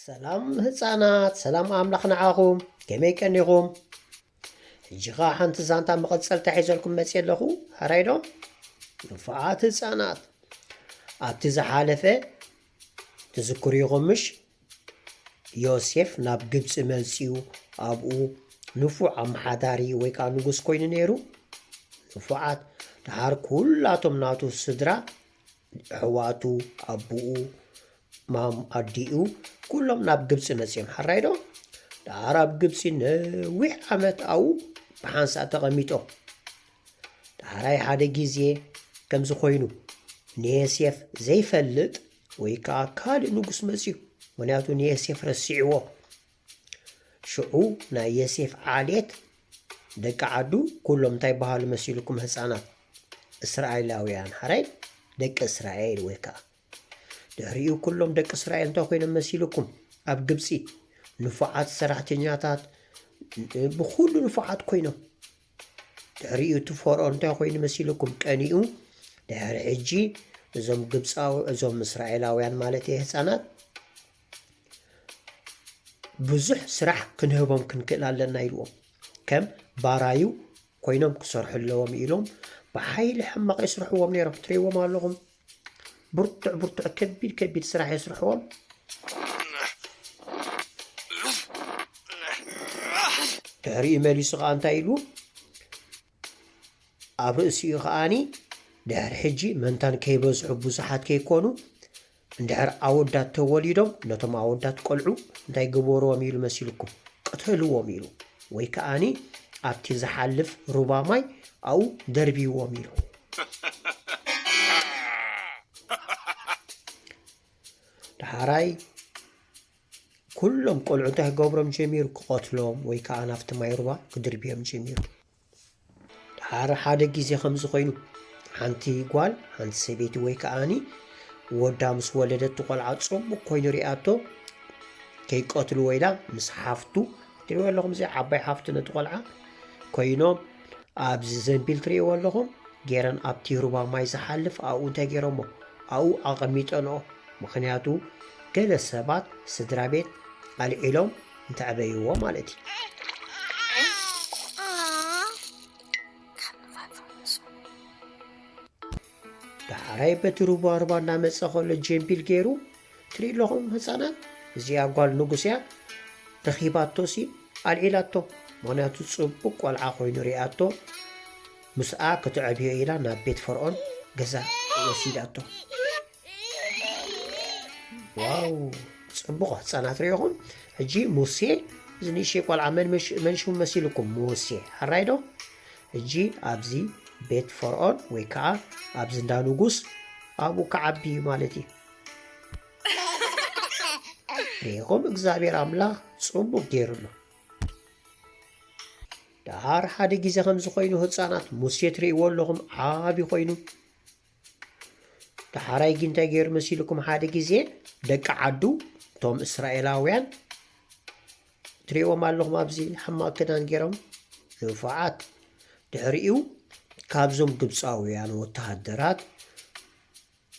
ሰላም ህፃናት፣ ሰላም ኣምላኽ ንዓኹም። ከመይ ቀኒኹም? ሕጂ ኸዓ ሓንቲ ዛንታ መቐጸልታ ሒዘልኩም መፅየ ኣለኹ። ሕራይ ዶ? ንፉዓት ህፃናት፣ ኣብቲ ዝሓለፈ ትዝክሩ ኢኹም ምሽ? ዮሴፍ ናብ ግብፂ መፂኡ ኣብኡ ንፉዕ ኣመሓዳሪ ወይ ከዓ ንጉስ ኮይኑ ነይሩ። ንፉዓት፣ ደሓር ኩላቶም ናቱ ስድራ፣ ኣሕዋቱ፣ ኣቦኡ፣ ማም ኣዲኡ፣ ኩሎም ናብ ግብፂ መፅዮም። ሕራይ ዶ? ደሓር ኣብ ግብፂ ነዊሕ ዓመት ኣብኡ ብሓንሳእ ተቐሚጦም። ደሓራይ ሓደ ግዜ ከምዚ ኮይኑ፣ ንዮሴፍ ዘይፈልጥ ወይ ከዓ ካልእ ንጉስ መፅዩ። ምኽንያቱ ንዮሴፍ ረሲዕዎ። ሽዑ ናይ ዮሴፍ ዓሌት ደቂ ዓዱ ኩሎም እንታይ በሃሉ መሲልኩም ህፃናት? እስራኤላውያን። ሕራይ ደቂ እስራኤል ወይ ከዓ ድሕሪኡ ኩሎም ደቂ እስራኤል እንታይ ኮይኖም መሲልኩም? ኣብ ግብፂ ንፉዓት ሰራሕተኛታት፣ ብኹሉ ንፉዓት ኮይኖም። ድሕሪኡ እቲ ፈርኦን እንታይ ኮይኑ መሲልኩም? ቀኒኡ። ድሕሪ ሕጂ እዞም ግብፃዊ፣ እዞም እስራኤላውያን ማለት እየ ህፃናት፣ ብዙሕ ስራሕ ክንህቦም ክንክእል ኣለና ኢልዎም። ከም ባራዩ ኮይኖም ክሰርሑ ኣለዎም ኢሎም ብሓይሊ ሕማቕ የስርሕዎም ነይሮም። ትርእይዎም ኣለኹም። ብርቱዕ ብርቱዕ ከቢድ ከቢድ ስራሕ የስርሕዎም። ድሕሪኡ መሊሱ ኸዓ እንታይ ኢሉ? ኣብ ርእሲኡ ኸዓኒ ድሕሪ ሕጂ መንታን ከይበዝሑ ብዙሓት ከይኮኑ እንድሕር ኣወዳት ተወሊዶም ነቶም ኣወዳት ቆልዑ እንታይ ግበርዎም ኢሉ መሲልኩም? ቅተልዎም ኢሉ። ወይ ከዓኒ ኣብቲ ዝሓልፍ ሩባ ማይ ኣብኡ ደርብይዎም ኢሉ። ደሓራይ ኩሎም ቆልዑ እንታይ ክገብሮም ጀሚሩ? ክቐትሎም ወይ ከዓ ናብቲ ማይ ሩባ ክድርብዮም ጀሚሩ። ደሓር ሓደ ግዜ ከምዚ ኮይኑ ሓንቲ ጓል፣ ሓንቲ ሰበይቲ ወይ ከዓኒ ወዳ ምስ ወለደት እቲ ቆልዓ ጽቡቕ ኮይኑ ሪኣቶ ከይቀትልዎ ኢላ ምስ ሓፍቱ፣ ትሪእዎ ኣለኹም እዚ ዓባይ ሓፍቱ ነቲ ቆልዓ ኮይኖም ኣብዚ ዘንቢል ትሪእዎ ኣለኹም ገይረን ኣብቲ ሩባ ማይ ዝሓልፍ ኣብኡ እንታይ ገይሮሞ ኣብኡ ኣቐሚጠንኦ። ምኽንያቱ ገለ ሰባት ስድራ ቤት ኣልዒሎም እንተዕበይዎ ማለት እዩ። ዳሕራይ በቲ ሩባ ሩባ እናመፀ ከሎ ጀምቢል ገይሩ ትርኢ ኣለኹም ህፃናት። እዚኣ ጓል ንጉስ እያ። ረኺባቶ ሲ ኣልዒላቶ። ምኽንያቱ ፅቡቅ ቆልዓ ኮይኑ ሪኣቶ። ምስኣ ክትዕብዮ ኢላ ናብ ቤት ፈርዖን ገዛ ወሲዳቶ። ዋው፣ ጽቡቕ ህጻናት ርኢኹም። ሕጂ ሙሴ፣ እዚ ንእሽተይ ቆልዓ መን መሽ-፣ መን ሽሙ መሲልኩም? ሙሴ። ሕራይ ዶ? ሕጂ ኣብዚ ቤት ፈርዖን ወይ ከዓ ኣብዚ እንዳ ንጉስ ኣብኡ ክዓቢ እዩ ማለት እዩ። ርኢኹም፣ እግዚኣብሔር ኣምላኽ ጽቡቕ ገይሩ ኣሎ። ደሓር ሓደ ግዜ ከምዚ ኮይኑ ህጻናት ሙሴ ትርእይዎ ኣለኹም፣ ዓቢ ኮይኑ። ደሓራይ ግን እንታይ ገይሩ መሲልኩም? ሓደ ግዜ ደቂ ዓዱ፣ እቶም እስራኤላውያን ትርእይዎም ኣለኹም፣ ኣብዚ ሕማቕ ክዳን ገይሮም ንፉዓት። ድሕሪኡ ካብዞም ግብፃውያን ወተሃደራት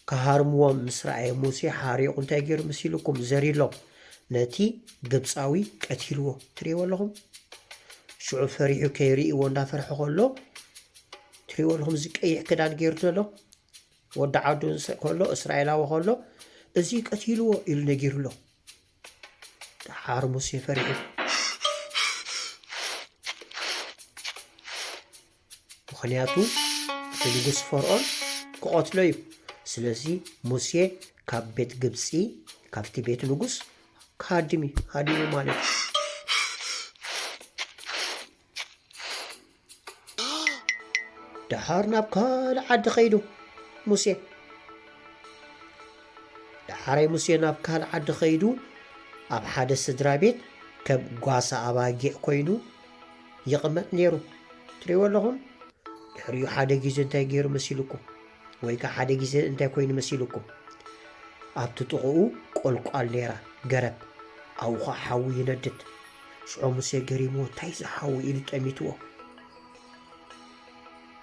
ክሃርምዎም ምስ ረኣየ ሙሴ ሓሪቑ እንታይ ገይሩ መሲልኩም? ዘሪሎም ነቲ ግብፃዊ ቀቲልዎ። ትርእይዎ ኣለኹም? ሽዑ ፈሪሑ ከይርእይዎ እንዳፈርሐ ከሎ ትርእይዎ ኣለኹም? እዚ ቀይሕ ክዳን ገይሩ ዘሎ ወዲ ዓዱ እንስ-፣ ከሎ እስራኤላዊ ከሎ እዚ ቀቲልዎ ኢሉ ነጊሩ ኣሎ። ደሓር ሙሴ ፈሪሑ። ምኽንያቱ እቲ ንጉስ ፈርዖን ክቐትሎ እዩ። ስለዚ ሙሴ ካብ ቤት ግብፂ፣ ካብቲ ቤት ንጉስ ክሃድም እዩ። ሃዲሙ ማለት እዩ። ደሓር ናብ ካልእ ዓዲ ኸይዱ ሙሴ። ደሓራይ ሙሴ ናብ ካልእ ዓዲ ኸይዱ ኣብ ሓደ ስድራ ቤት ከም ጓሳ ኣባጊዕ ኮይኑ ይቕመጥ ነይሩ። ትርእይዎ ኣለኹም? ድሕሪኡ ሓደ ግዜ እንታይ ገይሩ መሲልኩም? ወይ ከኣ ሓደ ግዜ እንታይ ኮይኑ መሲልኩም? ኣብቲ ጥቕኡ ቆልቋል ነይራ፣ ገረብ። ኣብኡ ኸኣ ሓዊ ይነድድ። ሽዑ ሙሴ ገሪምዎ፣ "እንታይ እዚ ሓዊ?" ኢሉ ጠሚትዎ።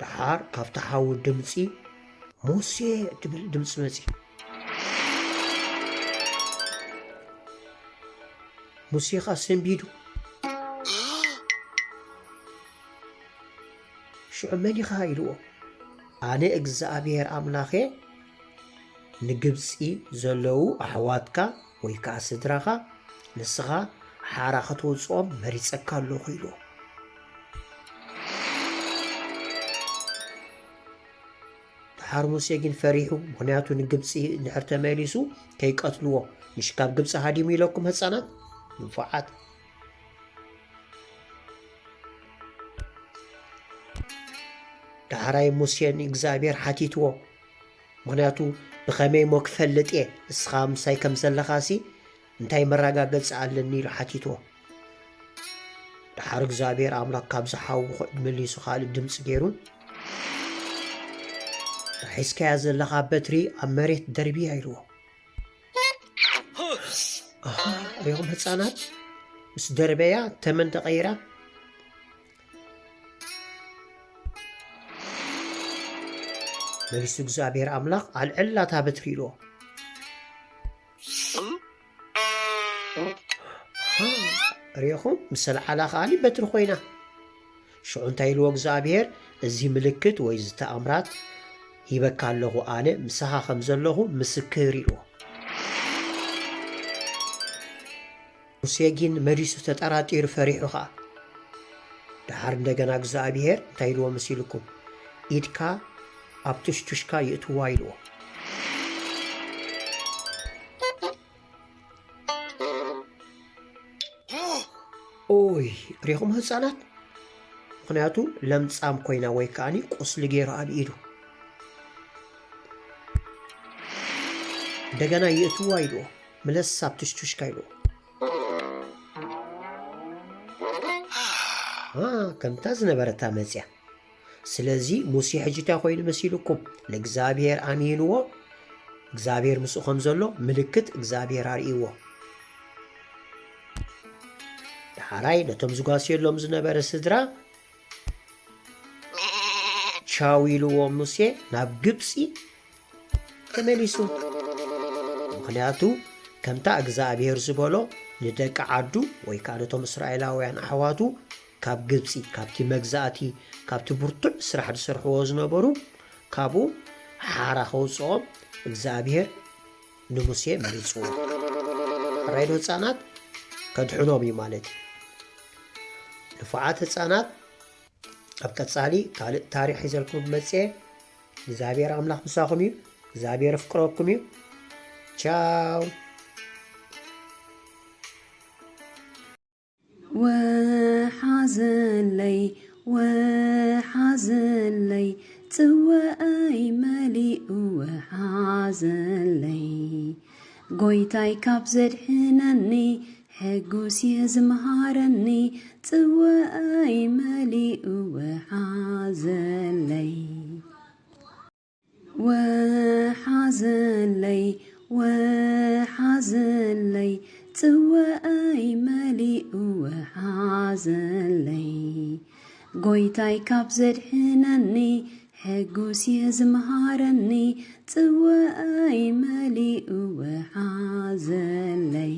ደሓር ካብቲ ሓዊ ድምጺ፣ "ሙሴ!" ትብል ድምጺ መጺ። ሙሴ ኸኣ ሰንቢዱ። ሽዑ መን ኢኻ ኢልዎ። ኣነ እግዚኣብሔር ኣምላኽ እየ፣ ንግብጺ ዘለዉ ኣሕዋትካ ወይ ከኣ ስድራኻ ንስኻ ሓራ ከተውጽኦም መሪጸካ ኣለኹ ኢልዎ። ደሓር ሙሴ ግን ፈሪሑ፣ ምኽንያቱ ንግብጺ እንድሕር ተመሊሱ ከይቀትልዎ። ምሽ ካብ ግብጺ ሃዲሙ ኢለኩም ህጻናት ንፉዓት። ዳሕራይ ሙሴ ንእግዚኣብሔር ሓቲትዎ። ምኽንያቱ ብኸመይ እሞ ክፈልጥ እየ፣ እስኻ ምሳይ ከም ዘለኻሲ እንታይ መረጋገጺ ኣለኒ ኢሉ ሓቲትዎ። ደሓር እግዚኣብሔር ኣምላኽ ካብዚ ሓዊ መሊሱ ካልእ ድምፂ ገይሩ፣ ሒዝካያ ዘለኻ በትሪ ኣብ መሬት ደርብያ ኢልዎ። ኣሃ፣ ሪኹም ህፃናት፣ ምስ ደርበያ ተመን ተቐይራ። መሊሱ እግዚኣብሔር ኣምላኽ ኣልዕላታ በትሪ ኢልዎ። ኣሃ፣ ሪኹም ምስ ኣልዓላ ከኣኒ በትሪ ኮይና። ሽዑ እንታይ ኢልዎ እግዚኣብሔር፣ እዚ ምልክት ወይ እዚ ተኣምራት ሂበካ ኣለኹ፣ ኣነ ምሳኻ ከም ዘለኹ ምስክር ኢልዎ። ሙሴ ግን መሊሱ ተጠራጢሩ ፈሪሑ ኸኣ። ደሓር እንደገና እግዚኣብሔር እንታይ ኢልዎ መሲልኩም? ኢድካ ኣብ ቱሽቱሽካ ይእትዋ ኢልዎ። ኦይ፣ ሪኹም ህፃናት? ምኽንያቱ ለምጻም ኮይና ወይ ከኣኒ ቁስሊ ገይሩ ኣብ ኢዱ። እንደገና ይእትዋ ኢልዎ፣ ምለስ ኣብ ቱሽቱሽካ ኢልዎ። አ፣ ከምታ ዝነበረታ መጽያ። ስለዚ ሙሴ ሕጂ እንታይ ኮይኑ መሲልኩም? ንእግዚኣብሔር ኣሚንዎ፣ እግዚኣብሔር ምስኡ ከም ዘሎ ምልክት እግዚኣብሔር ኣርእይዎ። ደሓራይ ነቶም ዝጓስየሎም ዝነበረ ስድራ ቻው ኢልዎ ሙሴ ናብ ግብጺ ተመሊሱ። ምኽንያቱ ከምታ እግዚኣብሔር ዝበሎ ንደቂ ዓዱ ወይ ከኣ ነቶም እስራኤላውያን ኣሕዋቱ ካብ ግብጺ፣ ካብቲ መግዛእቲ፣ ካብቲ ብርቱዕ ስራሕ ዝሰርሕዎ ዝነበሩ ካብኡ ሓራ ከውጽኦም እግዚኣብሔር ንሙሴ መሪጽዎ። ሕራይ ዶ ህጻናት? ከድሕኖም እዩ ማለት እዩ። ንፉዓት ህጻናት፣ ኣብ ቀጻሊ ካልእ ታሪኽ ሒዘልኩም መጽየ። እግዚኣብሔር ኣምላኽ ምሳኹም እዩ። እግዚኣብሔር ኣፍቅረኩም እዩ። ቻው። ወሓዘለይ፣ ወሓዘለይ፣ ጽዋኣይ መሊኡ ወሓዘለይ። ጎይታይ ካብ ዘድሕነኒ፣ ሕጉስ እየ ዝመሃረኒ፣ ጽዋኣይ መሊኡ ወሓዘለይ። ወሓዘለይ፣ ወሓዘለይ፣ ጽዋኣይ መሊኡ ወሓዘለይ። ጎይታይ ካብ ዘድሕነኒ፣ ሕጉስ እየ ዝመሃረኒ፣ ጽዋኣይ መሊኡ ወሓዘለይ።